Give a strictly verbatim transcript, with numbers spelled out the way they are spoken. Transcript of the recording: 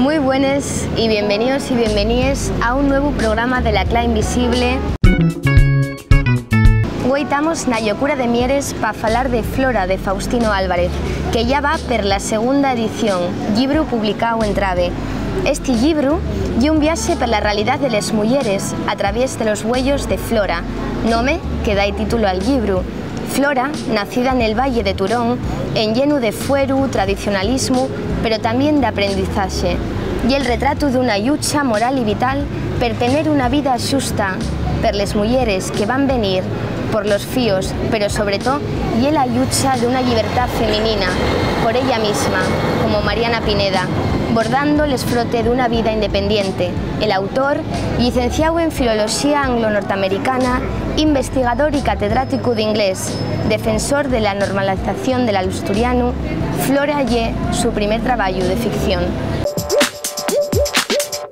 Mui buenes y bienveníos y bienveníes a un nuevu programa de La Cla Invisible. Güei tamos na llocura de Mieres pa falar de Flora, de Faustino Álvarez, que yá va per la segunda edición, llibru publicáu en Trabe. Esti llibru ye un viaxe per la realidá de les muyeres a traviés de los güeyos de Flora, nome que da-y títulu al llibru. Flora, nacida nel Valle de Turón, enllenu de fueru, tradicionalismu, pero tamién d'aprendizaxe, ye'l retratu d'una llucha moral y vital per tener una vida xusta per les muyeres que van venir, por los fíos, pero sobre too ye la llucha d'una llibertá feminina por ella misma, como Mariana Pineda, bordando l'esfrote d'una vida independiente. El autor, llicenciáu en Filoloxía Anglo-Norteamericana, investigador y catedráticu d'inglés, defensor de la normalización del asturianu, Flora ye su primer trabayu de ficción.